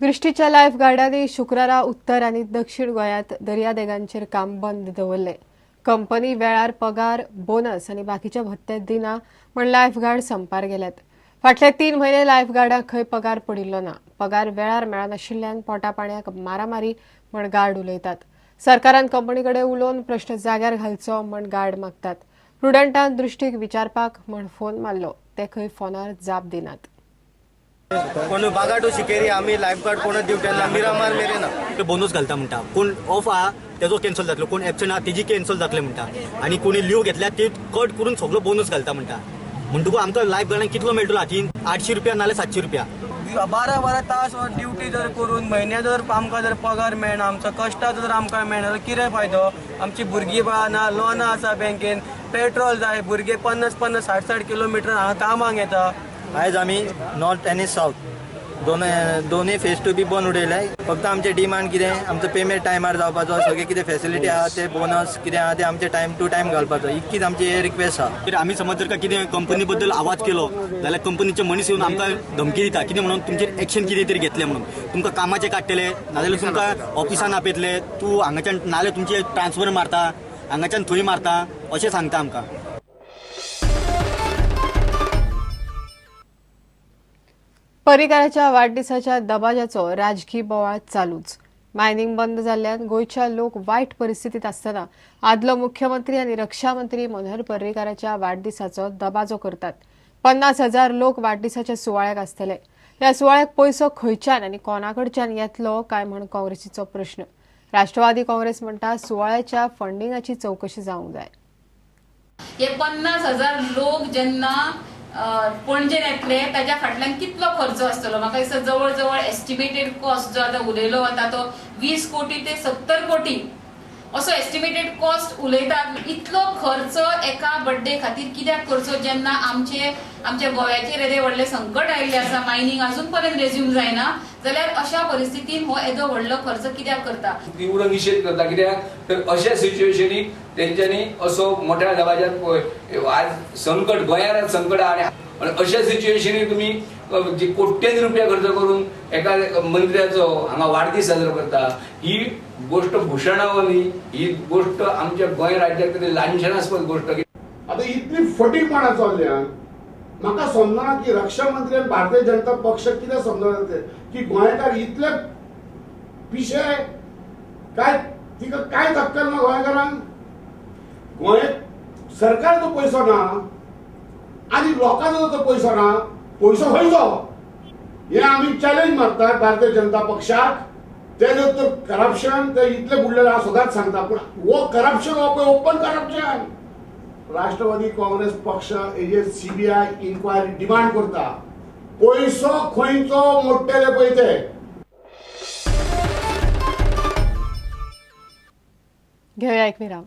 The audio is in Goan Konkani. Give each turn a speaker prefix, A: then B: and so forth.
A: दृष्टीच्या लायफ गार्डांनी शुक्रारा उत्तर आनी दक्षिण गोंयांत दर्यादेगांचेर काम बंद दवरलें. कंपनी वेळार पगार, बोनस आनी बाकीचे भत्ते दिना म्हण लायफ गार्ड संपार गेल्यात. फाटले 3 म्हयने लायफ गार्डांक खंय पगार पडिल्लो ना. पगार वेळार मेळनाशिल्ल्यान पोटा पाण्याक मारामारी म्हण गार्ड उलयतात. सरकारान कंपनी कडेन उलोवन प्रश्न जाग्यार घालचो म्हण गार्ड मागतात. प्रुडंटान दृष्टीक विचारपाक म्हण फोन मारलो, ते खंय फोनार जाप दिनात.
B: कोण बागा टू शिकेरी आमी लायफ गार्ड कोण ड्युटी ना, मिरामार मेरेन ना.
C: बोनस घालता म्हणटा, कोण ऑफ आहा तेजो कॅन्सल जातलो, कोण एबसंट आहा तेजी कॅन्सल जातले म्हणटा, आनी कोणी लीव घेतल्या ती कट करून सगळो बोनस घालता म्हणटा. म्हणटकूच आमकां लायफ गार्डांक कितलो मेळटलो हातीन? 800 रुपया नाल्यार 700 रुपया.
B: 12-12 तास ड्युटी जर करून म्हयन्या जर आमकां जर पगार मेळना, आमचो कश्टाचो जर आमकां मेळना जाल्यार कितें फायदो? आमची भुरगीं बाळां ना, लोनां आसा बँकेन, पेट्रोल जाय, भुरगे 50-50 60-60 किलोमिटर हांगा कामाक येता.
D: आयज आमी नॉर्थ आनी सावथ दोनूय फेज 2 बी बंद उडयले. फक्त आमचे डिमांड कितें, आमचो पेमेंट टायमार जावपाचो, सगळे कितें फेसिलिटी आहा ते बोनस कितें आहा ते आमचे टायम टू टायम घालपाचो, इतकीच आमची रिक्वेस्ट आहा.
C: आमी समज जर का कितें कंपनी बद्दल आवाज केलो जाल्यार कंपनीचे मनीस येवन आमकां धमकी दिता, कितें म्हणून तुमचेर एक्शन कितें तरी घेतले म्हणून, तुमकां कामाचे काडटले, नाजाल्यार तुमकां ऑफिसान आपयतले, तूं हांगाच्यान नाजाल्यार तुमचे ट्रान्सफर मारता, हांगाच्यान थंय मारता अशें सांगता आमकां.
A: पर्रीकाराच्या वाडदिसाच्या दबाज्याचो राजकी बोवाळ चालूच. मायनिंग बंद जाल्ल्यान गोंयच्या लोक वायट परिस्थितीत आसतना आदलो मुख्यमंत्री आनी रक्षा मंत्री मनोहर पर्रीकाराच्या वाडदिसाचो दबाजो करतात. 50,000 लोक वाडदिसाच्या सुवाळ्याक आसतले. ह्या सुवाळ्याक पयसो खंयच्यान आनी कोणाकडच्यान येतलो काय म्हण काँग्रेसीचो प्रश्न. राष्ट्रवादी काँग्रेस म्हणटा सुवाळ्याच्या फंडिंगाची चवकशी जावंक जाय.
E: हे 50,000 लोक जेन्ना पणजेन येतले ताच्या फाटल्यान कितलो खर्च आसतलो? म्हाका दिसता जवळ जवळ एस्टिमेटेड कॉस्ट जो आतां उलयलो वता तो 20 कोटी ते 70 कोटी असो एस्टिमेटेड कॉस्ट उलयतात. इतलो खर्च एका बर्थडे खातीर कित्याक करचो जेन्ना आमच्या गोव्याचेर येदे व्हडलें संकट आयिल्लें आसा, मायनिंग अजून पर्यंत रेज्यूम जायना, जाल्यार अशा परिस्थितीन हो येदो व्हडलो खर्च कित्याक करता?
F: तीव्र निशेध करता. कित्याक तर अशा सिच्युएशनी तेंच्यांनी असो मोठ्या दबाज्यात पळय आज संकट गोंयांत संकट आहा आनी अशा सिच्युएशनी तुमी जी कोट्यांनी रुपया खर्च करून एका मंत्र्याचो हांगा वाडदीस साजरो करता, ही गोष्ट भूषणावं न्ही, ही गोष्ट आमच्या गोंय राज्याक तरी लांछनास्पद गोष्ट.
G: आता इतली फटींगपणा चल्ल्यान म्हाका समजना की रक्षा मंत्री आनी भारतीय जनता पक्ष कितें समजना ते की गोंयकार इतले पिशे काय, तिका कांयच अक्कल ना गोंयकारांक. गोंय सरकाराचो पयसो ना आनी लोकांचो तो पयसो ना, पयसो खंयचो? हे आमी चॅलेंज मारतात भारतीय जनता पक्षाक. ते जर तर करप्शन ते इतले बुडलेले हांव सदांच सांगता, पूण हो करप्शन हो पळय ओपन करप्शन. राष्ट्रवादी काँग्रेस पक्ष हेजेर सीबीआय इन्क्वायरी डिमांड करता. पयसो खंयचो मोडटले पळय ते.
A: घेवया एक विराम.